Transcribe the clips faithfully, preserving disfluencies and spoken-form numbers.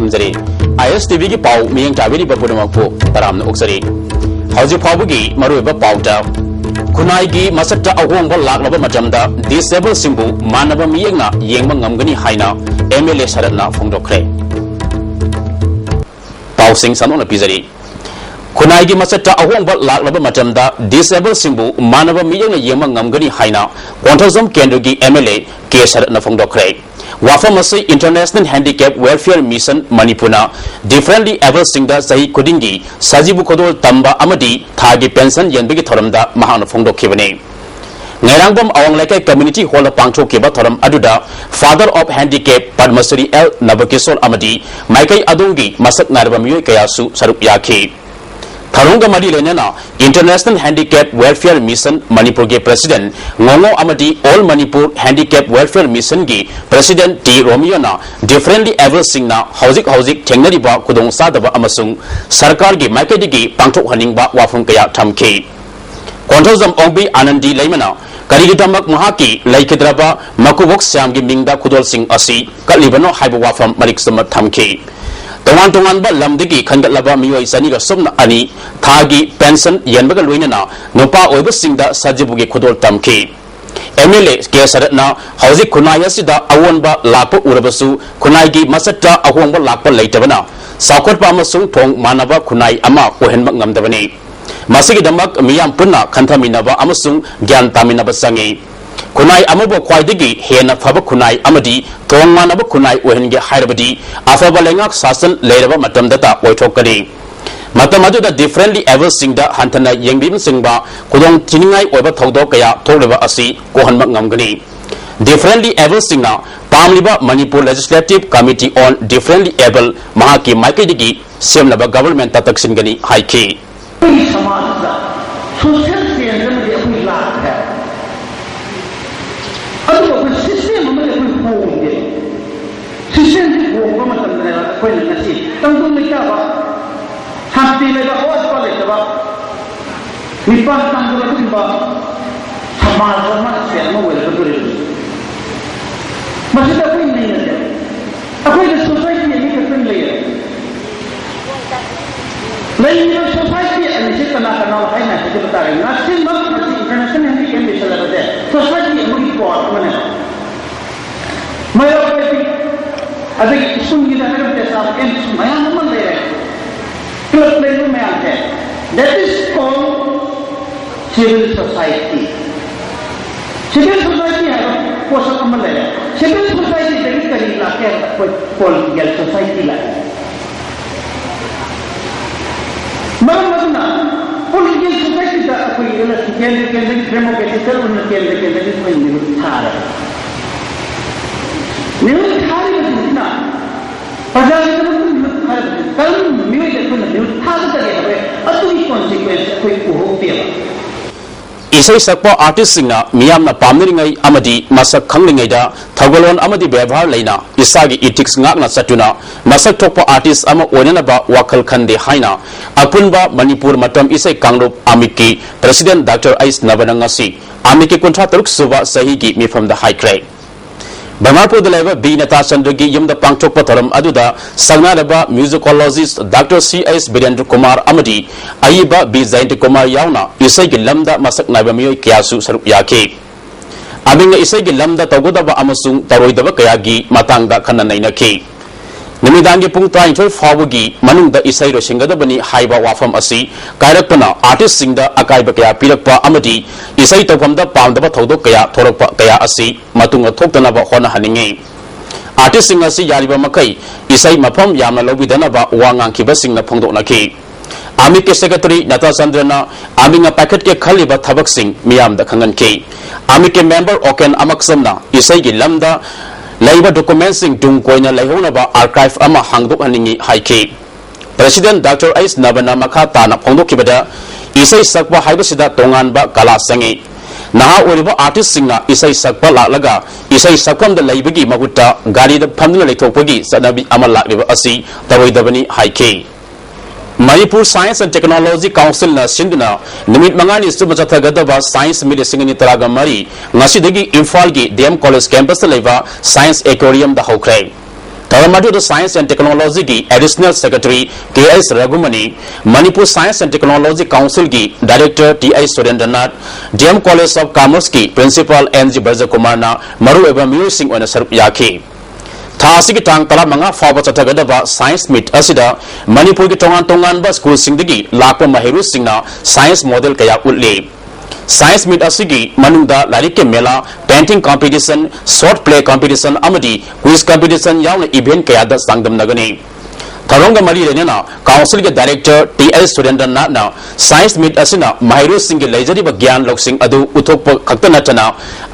ꯊꯝꯖꯔꯤ꯫ ꯑꯥꯏ S T ꯚꯤꯒꯤ ꯄꯥꯎ ꯃꯤꯠꯌꯦꯡ ꯆꯥꯕꯤꯔꯤꯕ ꯄꯨꯝꯅꯃꯛꯄꯨ ꯇꯔꯥꯝꯅ ꯑꯣꯛꯆꯔꯤ꯫ ꯍꯧꯖꯤꯛ ꯐꯥꯎꯕꯒꯤ ꯃꯔꯨꯑꯣꯏꯕ ꯄꯥꯎꯗ, ꯈꯨꯟꯅꯥꯏꯒꯤ ꯃꯁꯛꯇ ꯑꯍꯣꯡꯕ ꯂꯥꯛꯂꯕ ꯃꯇꯝꯗ disabled ꯁꯤꯡꯕꯨ ꯃꯥꯟꯅꯕ ꯃꯤꯠꯌꯦꯡꯅ ꯌꯦꯡꯕ ꯉꯝꯒꯅꯤ ꯍꯥꯏꯅ ꯑꯦꯝ ꯑꯦꯜ ꯑꯦ ꯁꯔꯠꯅ ꯐꯣꯡꯗꯣꯛꯈ꯭ꯔꯦ꯫ ꯄꯥꯎꯁꯤꯡ ꯁꯟꯗꯣꯛꯅ ꯄꯤꯖꯔꯤ꯫ ꯈꯨꯟꯅꯥꯏꯒꯤ ꯃꯁꯛꯇ ꯑꯍꯣꯡꯕ ꯂꯥꯛꯂꯕ ꯃꯇꯝꯗ disabled ꯁꯤꯡꯕꯨ ꯃꯥꯟꯅꯕ ꯃꯤꯠꯌꯦꯡꯅ ꯌꯦꯡꯕ ꯉꯝꯒꯅꯤ ꯍꯥꯏꯅ ꯀꯣꯟꯊꯧꯖꯝ ꯀꯦꯟꯗ꯭ꯔꯒꯤ ꯑꯦꯝ ꯑꯦꯜ ꯑꯦ ꯀꯦ ꯁꯔꯠꯅ ꯐꯣꯡꯗꯣꯛꯈ꯭ꯔꯦ꯫ ꯋꯥꯐꯝ ꯑꯁꯤ International Handicap Welfare Mission ꯃꯅꯤꯄꯨꯔꯅ differently abled ꯁꯤꯡꯗ ꯆꯍꯤ ꯈꯨꯗꯤꯡꯒꯤ ꯁꯖꯤꯕꯨ ꯈꯨꯗꯣꯜ ꯇꯝꯕ ꯑꯃꯗꯤ ꯊꯥꯒꯤ ꯄꯦꯟꯁꯟ ꯌꯦꯟꯕꯒꯤ ꯊꯧꯔꯝꯗ ꯃꯍꯥꯛꯅ ꯐꯣꯡꯗꯣꯛꯈꯤꯕꯅꯤ꯫ ꯉꯩꯔꯥꯡꯕꯝ ꯑꯋꯥꯡ ꯂꯩꯀꯥꯏ community hall ꯗ ꯄꯥꯡꯊꯣꯛꯈꯤꯕ ꯊꯧꯔꯝ ꯑꯗꯨꯗ Father of Handicap Padmashri L Nabakishore ꯑꯃꯗꯤ ꯃꯥꯏꯀꯩ ꯑꯗꯣꯝꯒꯤ ꯃꯁꯛ ꯅꯥꯏꯔꯕ ꯃꯤꯑꯣꯏ ꯀꯌꯥꯁꯨ ꯁꯔꯨꯛ ꯌꯥꯈꯤ꯫ ꯊꯧꯔꯝꯒ ꯃꯔꯤ ꯂꯩꯅꯅ International Handicap Welfare Mission ꯃꯅꯤꯄꯨꯔꯒꯤ president ꯉꯣꯉꯣ ꯑꯃꯗꯤ All Manipur Handicap Welfare Mission ꯒꯤ president ꯇꯤ ꯔꯣꯃꯤꯌꯣꯅ differently abled ꯁꯤꯡꯅ ꯍꯧꯖꯤꯛ ꯍꯧꯖꯤꯛ ꯊꯦꯡꯅꯔꯤꯕ ꯈꯨꯗꯣꯡꯆꯥꯗꯕ ꯑꯃꯁꯨꯡ ꯁꯔꯀꯥꯔꯒꯤ ꯃꯥꯏꯀꯩꯗꯒꯤ ꯄꯥꯡꯊꯣꯛꯍꯟꯅꯤꯡꯕ ꯋꯥꯐꯝ ꯀꯌꯥ ꯊꯝꯈꯤ꯫ ꯀꯣꯟꯊꯧꯖꯝ ꯑꯣꯡꯕꯤ ꯑꯥꯅꯟꯗꯤ ꯂꯩꯃꯅ ꯀꯔꯤꯒꯤꯗꯃꯛ ꯃꯍꯥꯛꯀꯤ ꯂꯩꯈꯤꯗ꯭ꯔꯕ ꯃꯀꯨꯕꯣꯛ ꯁ꯭ꯌꯥꯝꯒꯤ ꯃꯤꯡꯗ ꯈꯨꯗꯣꯜꯁꯤꯡ ꯑꯁꯤ ꯀꯠꯂꯤꯕꯅꯣ ꯍꯥꯏꯕ ꯋꯥꯐꯝ ꯃꯔꯤꯛ ꯆꯨꯝꯅ ꯊꯝꯈꯤ꯫ ꯇꯣꯉꯥꯟ ꯇꯣꯉꯥꯟꯕ ꯂꯝꯗꯒꯤ ꯈꯟꯒꯠꯂꯕ ꯃꯤꯑꯣꯏ ꯆꯅꯤꯒ ꯁꯨꯞꯅ ꯑꯅꯤ ꯊꯥꯒꯤ ꯄꯦꯟꯁꯟ ꯌꯦꯟꯕꯒ ꯂꯣꯏꯅꯅ ꯅꯨꯄꯥ ꯑꯣꯏꯕꯁꯤꯡꯗ ꯁꯖꯤꯕꯨꯒꯤ ꯈꯨꯗꯣꯜ ꯇꯝꯈꯤ꯫ ꯑꯦꯝ ꯑꯦꯜ ꯑꯦ ꯀꯦ ꯁꯔꯠꯅ ꯍꯧꯖꯤꯛ ꯈꯨꯟꯅꯥꯏ ꯑꯁꯤꯗ ꯑꯑꯣꯟꯕ ꯂꯥꯛꯄ ꯎꯔꯕꯁꯨ ꯈꯨꯟꯅꯥꯏꯒꯤ ꯃꯁꯛꯇ ꯑꯍꯣꯡꯕ ꯂꯥꯛꯄ ꯂꯩꯇꯕꯅ ꯆꯥꯎꯈꯠꯄ ꯑꯃꯁꯨꯡ ꯊꯣꯡ ꯃꯥꯟꯅꯕ ꯈꯨꯟꯅꯥꯏ ꯑꯃ ꯑꯣꯏꯍꯟꯕ ꯉꯝꯗꯕꯅꯤ꯫ ꯃꯁꯤꯒꯤꯗꯃꯛ ꯃꯤꯌꯥꯝ ꯄꯨꯟꯅ ꯈꯟꯊꯃꯤꯟꯅꯕ ꯑꯃꯁꯨꯡ ꯒ꯭ꯌꯥꯟ ꯇꯥꯃꯤꯟꯅꯕ ꯆꯪꯏ꯫ ꯈꯨꯟꯅꯥꯏ ꯑꯃꯕꯨ ꯈ꯭ꯋꯥꯏꯗꯒꯤ ꯍꯦꯟꯅ ꯐꯕ ꯈꯨꯟꯅꯥꯏ ꯑꯃꯗꯤ ꯊꯣꯡ ꯃꯥꯟꯅꯕ ꯈꯨꯟꯅꯥꯏ ꯑꯣꯏꯍꯟꯒꯦ ꯍꯥꯏꯔꯕꯗꯤ ꯑꯐꯕ ꯂꯩꯉꯥꯛ ꯁꯥꯁꯟ ꯂꯩꯔꯕ ꯃꯇꯝꯗꯇ ꯑꯣꯏꯊꯣꯛꯀꯅꯤ꯫ ꯃꯇꯝ ꯑꯗꯨꯗ differently abled ꯁꯤꯡꯗ ꯍꯟꯊꯅ ꯌꯦꯡꯕꯤꯕꯅꯆꯤꯡꯕ ꯈꯨꯗꯣꯡ ꯊꯤꯅꯤꯡꯉꯥꯏ ꯑꯣꯏꯕ ꯊꯧꯗꯣꯛ ꯀꯌꯥ ꯊꯣꯛꯂꯤꯕ ꯑꯁꯤ ꯀꯣꯛꯍꯟꯕ ꯉꯝꯒꯅꯤ꯫ Differently abled ꯁꯤꯡꯅ ꯄꯥꯝꯂꯤꯕ Manipur Legislative Committee on Differently Abled ꯃꯍꯥꯛꯀꯤ ꯃꯥꯏꯀꯩꯗꯒꯤ ꯁꯦꯝꯅꯕ government ꯇ ꯇꯛꯁꯤꯟꯒꯅꯤ ꯍꯥꯏꯈꯤ꯫ ꯑꯩꯈꯣꯏꯒꯤ ꯁꯃꯥꯖꯁꯤꯗ social change ꯑꯃꯗꯤ ꯑꯩꯈꯣꯏ ꯂꯥꯛꯈ꯭ꯔꯦ꯫ ꯑꯗꯨꯕꯨ ꯑꯩꯈꯣꯏ system ꯑꯃꯗꯤ ꯑꯩꯈꯣꯏ ꯍꯣꯡꯗꯦ꯫ System ꯁꯤ ꯍꯣꯡꯕ ꯃꯇꯝꯗꯅꯦꯕ ꯑꯩꯈꯣꯏꯅ ꯉꯁꯤ ꯇꯪꯗꯨ ꯂꯩꯇꯥꯕ, ꯁꯥꯟꯇꯤ ꯂꯩꯕ, ꯑꯋꯥꯠꯄ ꯂꯩꯇꯕ, ꯃꯤꯄꯥꯟ ꯇꯥꯡꯗꯕ ꯑꯗꯨꯒꯨꯝꯕ ꯁꯃꯥꯖ ꯑꯃ, state ꯑꯃ ꯑꯣꯏꯔꯛꯀꯗꯧꯔꯤꯕꯅꯤ꯫ ꯃꯁꯤꯗ ꯑꯩꯈꯣꯏ ꯅꯩꯅꯁꯦ꯫ ꯑꯩꯈꯣꯏꯗ society ꯑꯅꯤꯈꯛꯇꯪ ꯂꯩꯔꯤꯕ ꯁꯣꯁꯥꯏꯇꯤ ꯑꯅꯤꯁꯤ ꯀꯅꯥ ꯀꯅꯥ ꯍꯥꯏꯅ ꯍꯥꯏꯖꯕ ꯇꯥꯔꯦ? ꯉꯥꯛꯁꯦꯟꯃꯛ ꯃꯁꯤ ꯏꯟꯇꯔꯅꯦꯁꯅꯦꯜ ꯍꯦꯟꯗꯤꯀꯦꯞ ꯂꯩꯁꯜꯂꯕꯁꯦ ꯁꯣꯁꯥꯏꯇꯤ ꯑꯃꯒꯤ ꯄꯥꯔꯠ ꯑꯃꯅꯦꯕ꯫ ꯃꯌꯣꯛ ꯑꯗꯒꯤ ꯁ꯭ꯀꯨꯜꯒꯤꯗ ꯍꯥꯏꯔꯒ ꯄꯦꯁꯥ ꯑꯦꯝꯁ ꯃꯌꯥꯝ ꯑꯃ ꯂꯩꯔꯦ꯫ ꯀ꯭ꯂꯕ ꯂꯩꯕ ꯃꯌꯥꯝꯁꯦ, that is called civil society꯫ Civil society ꯍꯥꯏꯕ ꯄꯣꯠꯁꯛ ꯑꯃ ꯂꯩꯔꯦ꯫ Civil society ꯗꯒꯤ ꯀꯔꯤ ꯂꯥꯛꯀꯦ ꯍꯥꯏꯕꯗ ꯑꯩꯈꯣꯏ ꯄꯣꯂꯤꯇꯤꯀꯦꯜ ꯁꯣꯁꯥꯏꯇꯤ ꯂꯥꯛꯑꯦ꯫ ꯃꯔꯝ ꯑꯗꯨꯅ ꯄꯣꯂꯤꯇꯤꯀꯦꯜ ꯁꯣꯁꯥꯏꯇꯤꯗ ꯑꯩꯈꯣꯏꯒꯤ ꯏꯂꯦꯛꯁꯟ ꯀꯦꯟꯗ꯭ꯔ ꯀꯦꯟꯗ꯭ꯔꯒꯤ ꯗꯦꯃꯣꯀ꯭ꯔꯦꯇꯤꯛ ꯑꯣꯏꯅ ꯀꯦꯟꯗ꯭ꯔ ꯀꯦꯟꯗ꯭ꯔꯒꯤ ꯑꯩꯈꯣꯏ ꯃꯤꯍꯨꯠ ꯊꯥꯔꯦ꯫ ꯃꯤꯍꯨꯠ ꯊꯥꯔꯤꯕꯁꯤꯡꯁꯤꯅ ꯄ꯭ꯔꯖꯥꯒꯤꯗꯃꯛꯇ ꯃꯤꯍꯨꯠ ꯊꯥꯔꯤꯕꯁꯤ ꯀꯔꯝꯕ ꯃꯤꯑꯣꯏꯗ ꯑꯩꯈꯣꯏꯅ ꯃꯤꯍꯨꯠ ꯊꯥꯒꯗꯒꯦ ꯍꯥꯏꯕ ꯑꯗꯨꯒꯤ ꯀꯣꯟꯁꯤꯀ꯭ꯋꯦꯟꯁ ꯑꯩꯈꯣꯏ ꯎꯍꯧꯗꯦꯕ꯫ ꯏꯁꯩ ꯁꯛꯄ ꯑꯥꯔꯇꯤꯁꯁꯤꯡꯅ ꯃꯤꯌꯥꯝꯅ ꯄꯥꯝꯅꯔꯤꯉꯩ ꯑꯃꯗꯤ ꯃꯁꯛ ꯈꯪꯂꯤꯉꯩꯗ ꯊꯧꯒꯜꯂꯣꯟ ꯑꯃꯗꯤ ꯕꯦꯕꯥꯔ ꯂꯩꯅ ꯏꯁꯥꯒꯤ ꯏꯊꯤꯛꯁ ꯉꯥꯛꯅ ꯆꯠꯇꯨꯅ ꯃꯁꯛ ꯊꯣꯛꯄ ꯑꯥꯔꯇꯤꯁ ꯑꯃ ꯑꯣꯏꯅꯅꯕ ꯋꯥꯈꯜ ꯈꯟꯗꯦ ꯍꯥꯏꯅ ꯑꯄꯨꯟꯕ ꯃꯅꯤꯄꯨꯔ ꯃꯇꯝ ꯏꯁꯩ ꯀꯥꯡꯂꯨꯞ ꯑꯃꯤꯛꯀꯤ ꯄ꯭ꯔꯁꯤꯗꯦꯟ ꯗꯥꯛꯇꯔ ꯑꯩꯁ ꯅꯕꯅ ꯉꯁꯤ ꯑꯃꯤꯛꯀꯤ ꯀꯨꯟꯊ꯭ꯔꯥ ꯇꯔꯨꯛ ꯁꯨꯕ ꯆꯍꯤꯒꯤ ꯃꯤꯐꯝꯗ ꯍꯥꯏꯈ꯭ꯔꯦ꯫ ꯕꯃꯥꯔꯄꯨꯔꯗ ꯂꯩꯕ ꯕꯤ ꯅꯇꯥꯆꯟꯗ꯭ꯔꯒꯤ ꯌꯨꯝꯗ ꯄꯥꯡꯊꯣꯛꯄ ꯊꯧꯔꯝ ꯑꯗꯨꯗ ꯁꯛꯅꯥꯏꯔꯕ ꯃ꯭ꯌꯨꯖꯤꯀꯣꯂꯣꯖꯤꯁ ꯗꯥꯛꯇꯔ ꯁꯤ ꯑꯩꯁ ꯕꯤꯔꯦꯟꯗ꯭ꯔ ꯀꯨꯃꯥꯔ ꯑꯃꯗꯤ ꯑꯏꯕ ꯕꯤ ꯖꯌꯟꯇ ꯀꯨꯃꯥꯔ ꯌꯥꯎꯅ ꯏꯁꯩꯒꯤ ꯂꯝꯗ ꯃꯁꯛ ꯅꯥꯏꯕ ꯃꯤꯑꯣꯏ ꯀꯌꯥꯁꯨ ꯁꯔꯨꯛ ꯌꯥꯈꯤ꯫ ꯑꯃꯤꯛꯅ ꯏꯁꯩꯒꯤ ꯂꯝꯗ ꯇꯧꯒꯗꯕ ꯑꯃꯁꯨꯡ ꯇꯧꯔꯣꯏꯗꯕ ꯀꯌꯥꯒꯤ ꯃꯇꯥꯡꯗ ꯈꯟꯅ ꯅꯩꯅꯈꯤ꯫ ꯅꯨꯃꯤꯗꯥꯡꯒꯤ ꯄꯨꯡ ꯇꯔꯥꯅꯤꯊꯣꯏ ꯐꯥꯎꯕꯒꯤ ꯃꯅꯨꯡꯗ ꯏꯁꯩ ꯂꯣꯏꯁꯤꯟꯒꯗꯕꯅꯤ ꯍꯥꯏꯕ ꯋꯥꯐꯝ ꯑꯁꯤ ꯀꯥꯏꯔꯛꯄꯅ ꯑꯥꯔꯇꯤꯁꯁꯤꯡꯗ ꯑꯀꯥꯏꯕ ꯀꯌꯥ ꯄꯤꯔꯛꯄ ꯑꯃꯗꯤ ꯏꯁꯩ ꯇꯧꯐꯝꯗ ꯄꯥꯝꯗꯕ ꯊꯧꯗꯣꯛ ꯀꯌꯥ ꯊꯣꯔꯛꯄ ꯀꯌꯥ ꯑꯁꯤ ꯃꯇꯨꯡꯗ ꯊꯣꯛꯇꯅꯕ ꯍꯣꯠꯅꯍꯟꯅꯤꯡꯏ꯫ ꯑꯥꯔꯇꯤꯁꯁꯤꯡ ꯑꯁꯤ ꯌꯥꯔꯤꯕ ꯃꯈꯩ ꯏꯁꯩ ꯃꯐꯝ ꯌꯥꯝꯅ ꯂꯧꯕꯤꯗꯅꯕ ꯋꯥ ꯉꯥꯡꯈꯤꯕꯁꯤꯡꯅ ꯐꯣꯡꯗꯣꯛꯅꯈꯤ꯫ ꯑꯃꯤꯛꯀꯤ ꯁꯦꯀ꯭ꯔꯦꯇꯔꯤ ꯅꯇꯥ ꯆꯟꯗ꯭ꯔꯅ ꯑꯃꯤꯛꯅ ꯄꯥꯏꯈꯠꯀꯦ ꯈꯜꯂꯤꯕ ꯊꯕꯛꯁꯤꯡ ꯃꯤꯌꯥꯝꯗ ꯈꯪꯍꯟꯈꯤ꯫ ꯑꯃꯤꯛꯀꯤ ꯃꯦꯝꯕꯔ ꯑꯣꯀꯦꯟ ꯑꯃꯛꯁꯝꯅ ꯏꯁꯩꯒꯤ ꯂꯝꯗ ꯂꯩꯕ ꯗꯣꯀꯨꯃꯦꯟꯁꯤꯡ ꯇꯨꯡ ꯀꯣꯏꯅ ꯂꯩꯍꯧꯅꯕ ꯑꯥꯔꯀꯥꯏꯚ ꯑꯃ ꯍꯥꯡꯗꯣꯛꯍꯟꯅꯤꯡꯏ ꯍꯥꯏꯈꯤ꯫ ꯄ꯭ꯔꯁꯤꯗꯦꯟ ꯗꯥꯛꯇꯔ ꯑꯩꯁ ꯅꯕꯅ ꯃꯈꯥ ꯇꯥꯅ ꯐꯣꯡꯗꯣꯛꯈꯤꯕꯗ, ꯏꯁꯩ ꯁꯛꯄ ꯍꯥꯏꯕꯁꯤꯗ ꯇꯣꯉꯥꯟꯕ ꯀꯂꯥ ꯆꯪꯏ꯫ ꯅꯍꯥ ꯑꯣꯏꯔꯤꯕ ꯑꯥꯔꯇꯤꯁꯁꯤꯡꯅ ꯏꯁꯩ ꯁꯛꯄ ꯂꯥꯛꯂꯒ ꯏꯁꯩ ꯁꯛꯐꯝꯗ ꯂꯩꯕꯒꯤ ꯃꯍꯨꯠꯇ ꯒꯥꯔꯤꯗ ꯐꯝꯗꯨꯅ ꯂꯩꯊꯣꯛꯄꯒꯤ ꯆꯠꯅꯕꯤ ꯑꯃ ꯂꯥꯛꯂꯤꯕ ꯑꯁꯤ ꯇꯧꯔꯣꯏꯗꯕꯅꯤ ꯍꯥꯏꯈꯤ꯫ ꯃꯅꯤꯄꯨꯔ ꯁꯥꯏꯟꯁ ꯑꯦꯟ ꯇꯦꯛꯅꯣꯂꯣꯖꯤ ꯀꯥꯎꯟꯁꯤꯜꯅ ꯁꯤꯟꯗꯨꯅ ꯅꯨꯃꯤꯠ ꯃꯉꯥꯅꯤ ꯆꯨꯞꯅ ꯆꯠꯊꯒꯗꯕ ꯁꯥꯏꯟꯁ ꯃꯤꯠ ꯂꯤꯁꯤꯡ ꯑꯅꯤ ꯇꯔꯥꯒ ꯃꯔꯤ ꯉꯁꯤꯗꯒꯤ ꯏꯝꯐꯥꯜꯒꯤ ꯗꯤ ꯑꯦꯝ ꯀꯣꯂꯦꯖ ꯀꯦꯝꯄꯁꯇ ꯂꯩꯕ ꯁꯥꯏꯟꯁ ꯑꯦꯀ꯭ꯋꯦꯔꯤꯌꯝꯗ ꯍꯧꯈ꯭ꯔꯦ꯫ ꯊꯧꯔꯝ ꯑꯗꯨꯗ Science and Technology ꯒꯤ Additional Secretary K H Raghumani, Manipur Science and Technology Council ꯒꯤ Director T H Surendranath, D M College of Commerce ꯀꯤ Principal ꯑꯦꯟ ꯖꯤ ꯕ꯭ꯔꯖꯀꯨꯃꯥꯔꯅ ꯃꯔꯨꯑꯣꯏꯕ ꯃꯤꯑꯣꯏꯁꯤꯡ ꯑꯣꯏꯅ ꯁꯔꯨꯛ ꯌꯥꯈꯤ꯫ ꯊꯥ ꯑꯁꯤꯒꯤ ꯇꯥꯡ ꯇꯔꯥꯃꯉꯥ ꯐꯥꯎꯕ ꯆꯠꯊꯒꯗꯕ Science Meet ꯑꯁꯤꯗ ꯃꯅꯤꯄꯨꯔꯒꯤ ꯇꯣꯉꯥꯟ ꯇꯣꯉꯥꯟꯕ school ꯁꯤꯡꯗꯒꯤ ꯂꯥꯛꯄ ꯃꯍꯩꯔꯣꯏꯁꯤꯡꯅ science model ꯀꯌꯥ ꯎꯠꯂꯤ꯫ Science Meet ꯑꯁꯤꯒꯤ ꯃꯅꯨꯡꯗ ꯂꯥꯏꯔꯤꯛꯀꯤ ꯃꯦꯂꯥ, painting competition, short play competition ꯑꯃꯗꯤ quiz competition ꯌꯥꯎꯅ event ꯀꯌꯥꯗ ꯆꯥꯡꯗꯝꯅꯒꯅꯤ꯫ ꯊꯧꯔꯝꯒ ꯃꯔꯤ ꯂꯩꯅꯅ Council ꯒꯤ Director ꯇꯤ ꯑꯩꯆ ꯁꯨꯔꯦꯟꯗ꯭ꯔꯅꯥꯊꯅ Science Meet ꯑꯁꯤꯅ ꯃꯍꯩꯔꯣꯏꯁꯤꯡꯒꯤ ꯂꯩꯖꯔꯤꯕ ꯒ꯭ꯌꯥꯟ ꯂꯧꯁꯤꯡ ꯑꯗꯨ ꯎꯠꯊꯣꯛꯄ ꯈꯛꯇ ꯅꯠꯇꯅ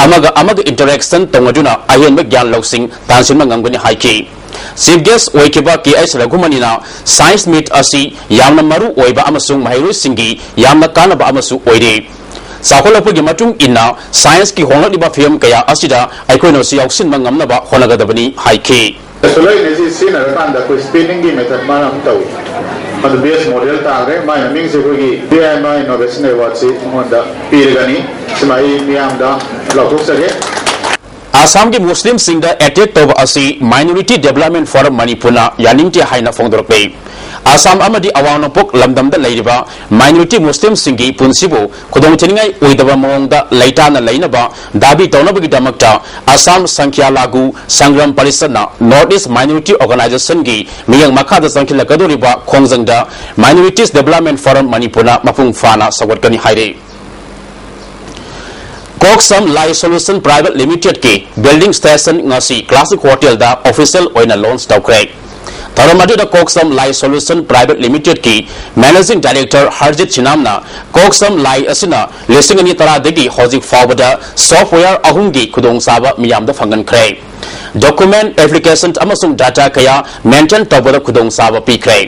ꯑꯃꯒ ꯑꯃꯒ interaction ꯇꯧꯅꯗꯨꯅ ꯑꯍꯦꯟꯕ ꯒ꯭ꯌꯥꯟ ꯂꯧꯁꯤꯡ ꯇꯥꯟꯁꯤꯟꯕ ꯉꯝꯒꯅꯤ ꯍꯥꯏꯈꯤ꯫ Chief Guest ꯑꯣꯏꯈꯤꯕ ꯀꯦ ꯑꯩꯆ ꯔꯘꯨꯃꯅꯤꯅ Science Meet ꯑꯁꯤ ꯌꯥꯝꯅ ꯃꯔꯨ ꯑꯣꯏꯕ ꯑꯃꯁꯨꯡ ꯃꯍꯩꯔꯣꯏꯁꯤꯡꯒꯤ ꯌꯥꯝꯅ ꯀꯥꯟꯅꯕ ꯑꯃꯁꯨ ꯑꯣꯏꯔꯤ꯫ ꯆꯥꯎꯈꯠꯂꯛꯄꯒꯤ ꯃꯇꯨꯡ ꯏꯟꯅ science ꯀꯤ ꯍꯣꯡꯂꯛꯂꯤꯕ ꯐꯤꯕꯝ ꯀꯌꯥ ꯑꯁꯤꯗ ꯑꯩꯈꯣꯏꯅꯁꯨ ꯌꯥꯎꯁꯤꯟꯕ ꯉꯝꯅꯕ ꯍꯣꯠꯅꯒꯗꯕꯅꯤ ꯍꯥꯏꯈꯤ꯫ Solenoid ꯑꯁꯤ ꯁꯤꯖꯤꯟꯅꯔꯀꯥꯟꯗ ꯑꯩꯈꯣꯏ spinning ꯒꯤ method ꯃꯥꯅ ꯑꯃ ꯇꯧꯏ꯫ ꯑꯗꯨ best model ꯇꯥꯈ꯭ꯔꯦ꯫ ꯃꯥꯏ ꯃꯃꯤꯡꯁꯦ ꯑꯩꯈꯣꯏꯒꯤ P I M I Innovation Award ꯁꯤ ꯃꯉꯣꯟꯗ ꯄꯤꯔꯒꯅꯤ꯫ ꯁꯤꯃ ꯑꯩ ꯃꯤꯌꯥꯝꯗ ꯂꯥꯎꯊꯣꯛꯆꯒꯦ꯫ ꯑꯁꯥꯝꯒꯤ ꯃꯨꯁꯂꯤꯝꯁꯤꯡꯗ attack ꯇꯧꯕ ꯑꯁꯤ Minority Development Forum ꯃꯅꯤꯄꯨꯔꯅ ꯌꯥꯅꯤꯡꯗꯦ ꯍꯥꯏꯅ ꯐꯣꯡꯗꯣꯔꯛꯂꯦ꯫ ꯑꯁꯥꯝ ꯑꯃꯗꯤ ꯑꯋꯥꯡ ꯅꯣꯡꯄꯣꯛ ꯂꯝꯗꯝꯗ ꯂꯩꯔꯤꯕ minority ꯃꯨꯁꯂꯤꯝꯁꯤꯡꯒꯤ ꯄꯨꯟꯁꯤꯕꯨ ꯈꯨꯗꯣꯡꯊꯤꯅꯤꯡꯉꯥꯏ ꯑꯣꯏꯗꯕ ꯃꯑꯣꯡꯗ ꯂꯩꯇꯥꯅ ꯂꯩꯅꯕ ꯗꯥꯕꯤ ꯇꯧꯅꯕꯒꯤꯗꯃꯛꯇ Assam ꯁꯪꯈ꯭ꯌꯥ ꯂꯥꯒꯨ Sangram ꯄꯔꯤꯁꯠꯅ North East Minority Organization ꯒꯤ ꯃꯤꯠꯌꯦꯡ ꯃꯈꯥꯗ ꯆꯪꯁꯤꯜꯂꯛꯀꯗꯧꯔꯤꯕ ꯈꯣꯡꯖꯪꯗ Minorities Development Forum ꯃꯅꯤꯄꯨꯔꯅ ꯃꯄꯨꯡ ꯐꯥꯅ ꯁꯧꯒꯠꯀꯅꯤ ꯍꯥꯏꯔꯤ꯫ ꯀꯣꯛꯁꯝ ꯂꯥꯏ Solution Private Limited ꯀꯤ building station ꯉꯁꯤ Classic Hotel ꯗ official ꯑꯣꯏꯅ launch ꯇꯧꯈ꯭ꯔꯦ꯫ ꯊꯧꯔꯝ ꯑꯗꯨꯗ ꯀꯣꯛꯁꯝ ꯂꯥꯏ Solution Private Limited ꯀꯤ Managing Director ꯍꯔꯖꯤꯠ ꯁꯤꯅꯥꯝꯅ ꯀꯣꯛꯁꯝ ꯂꯥꯏ ꯑꯁꯤꯅ ꯂꯤꯁꯤꯡ ꯑꯅꯤ ꯇꯔꯥꯗꯒꯤ ꯍꯧꯖꯤꯛ ꯐꯥꯎꯕꯗ software ꯑꯍꯨꯝꯒꯤ ꯈꯨꯗꯣꯡꯆꯥꯕ ꯃꯤꯌꯥꯝꯗ ꯐꯪꯍꯟꯈ꯭ꯔꯦ꯫ Document, application ꯑꯃꯁꯨꯡ data ꯀꯌꯥ maintain ꯇꯧꯕꯗ ꯈꯨꯗꯣꯡꯆꯥꯕ ꯄꯤꯈ꯭ꯔꯦ꯫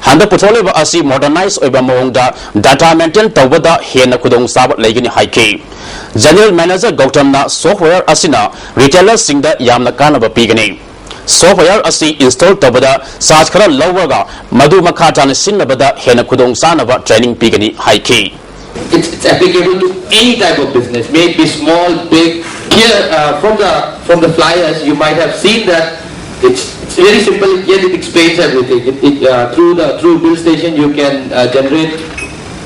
ꯍꯟꯗꯛ ꯄꯨꯊꯣꯛꯂꯤꯕ ꯑꯁꯤ modernize ꯑꯣꯏꯕ ꯃꯑꯣꯡꯗ data maintain ꯇꯧꯕꯗ ꯍꯦꯟꯅ ꯈꯨꯗꯣꯡꯆꯥꯕ ꯂꯩꯒꯅꯤ ꯍꯥꯏꯈꯤ꯫ General Manager ꯒꯧꯇꯝꯅ software ꯑꯁꯤꯅ retailer ꯁꯤꯡꯗ ꯌꯥꯝꯅ ꯀꯥꯟꯅꯕ ꯄꯤꯒꯅꯤ꯫ Software ꯑꯁꯤ install ꯇꯧꯕꯗ charge ꯈꯔ ꯂꯧꯔꯒ ꯃꯗꯨ ꯃꯈꯥ ꯇꯥꯅ ꯁꯤꯖꯤꯟꯅꯕꯗ ꯍꯦꯟꯅ ꯈꯨꯗꯣꯡꯆꯥꯅꯕ training ꯄꯤꯒꯅꯤ ꯍꯥꯏꯈꯤ꯫ It's, it's applicable to any type of business, may it be small, big. Here, uh, from the from the flyers, you might have seen that It's, it's very simple, yet it explains everything. It, it, uh, through the through bill station, you can uh, generate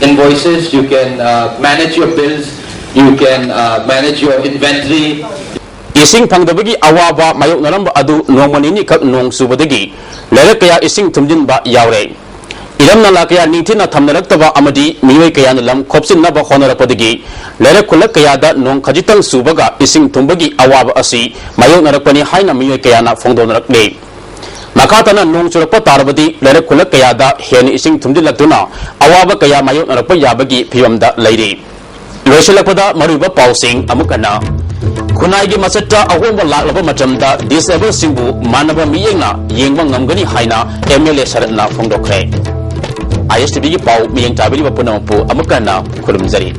invoices, you can uh, manage your bills, you can uh, manage your inventory. ꯏꯁꯤꯡ ꯐꯪꯗꯕꯒꯤ ꯑꯋꯥꯕ ꯃꯥꯌꯣꯛꯅꯔꯝꯕ ꯑꯗꯨ ꯅꯣꯡꯃ ꯅꯤꯅꯤꯈꯛ ꯅꯣꯡ ꯆꯨꯕꯗꯒꯤ ꯂꯩꯔꯛ ꯀꯌꯥ ꯏꯁꯤꯡ ꯊꯨꯝꯖꯤꯟꯕ ꯌꯥꯎꯔꯦ꯫ ꯏꯔꯝ ꯅꯂꯥ ꯀꯌꯥ ꯅꯤꯡꯊꯤꯅ ꯊꯝꯅꯔꯛꯇꯕ ꯑꯃꯗꯤ ꯃꯤꯑꯣꯏ ꯀꯌꯥꯅ ꯂꯝ ꯈꯣꯞꯆꯤꯟꯅꯕ ꯍꯣꯠꯅꯔꯛꯄꯗꯒꯤ ꯂꯩꯔꯛ ꯈꯨꯜꯂꯛ ꯀꯌꯥꯗ ꯅꯣꯡ ꯈꯖꯤꯛꯇꯪ ꯆꯨꯕꯒ ꯏꯁꯤꯡ ꯊꯨꯝꯕꯒꯤ ꯑꯋꯥꯕ ꯑꯁꯤ ꯃꯥꯌꯣꯛꯅꯔꯛꯄꯅꯤ ꯍꯥꯏꯅ ꯃꯤꯑꯣꯏ ꯀꯌꯥꯅ ꯐꯣꯡꯗꯣꯛꯅꯔꯛꯂꯤ꯫ ꯃꯈꯥ ꯇꯥꯅ ꯅꯣꯡ ꯆꯨꯔꯛꯄ ꯇꯥꯔꯕꯗꯤ ꯂꯩꯔꯛ ꯈꯨꯜꯂꯛ ꯀꯌꯥꯗ ꯍꯦꯟꯅ ꯏꯁꯤꯡ ꯊꯨꯝꯖꯤꯜꯂꯛꯇꯨꯅ ꯑꯋꯥꯕ ꯀꯌꯥ ꯃꯥꯌꯣꯛꯅꯔꯛꯄ ꯌꯥꯕꯒꯤ ꯐꯤꯕꯝꯗ ꯂꯩꯔꯤ꯫ ꯂꯣꯏꯁꯤꯜꯂꯛꯄꯗ ꯃꯔꯨꯑꯣꯏꯕ ꯄꯥꯎꯁꯤꯡ ꯑꯃꯨꯛ ꯍꯟꯅ꯫ ꯈꯨꯟꯅꯥꯏꯒꯤ ꯃꯆꯠꯇ ꯑꯍꯣꯡꯕ ꯂꯥꯛꯂꯕ ꯃꯇꯝꯗ ꯗꯤꯁꯑꯦꯕꯜꯁꯤꯡꯕꯨ ꯃꯥꯟꯅꯕ ꯃꯤꯠꯌꯦꯡꯅ ꯌꯦꯡꯕ ꯉꯝꯒꯅꯤ ꯍꯥꯏꯅ ꯑꯦꯝ ꯑꯦꯜ ꯑꯦ ꯁꯔꯠꯅ ꯐꯣꯡꯗꯣꯛꯈ꯭ꯔꯦ꯫ ꯑꯥꯏ ꯑꯦꯁ ꯇꯤ ꯚꯤꯒꯤ ꯄꯥꯎ ꯃꯤꯠꯌꯦꯡ ꯇꯥꯕꯤꯔꯤꯕ ꯄꯨꯝꯅꯃꯛꯄꯨ ꯑꯃꯨꯛ ꯍꯟꯅ ꯈꯨꯔꯨꯝꯖꯔꯤ꯫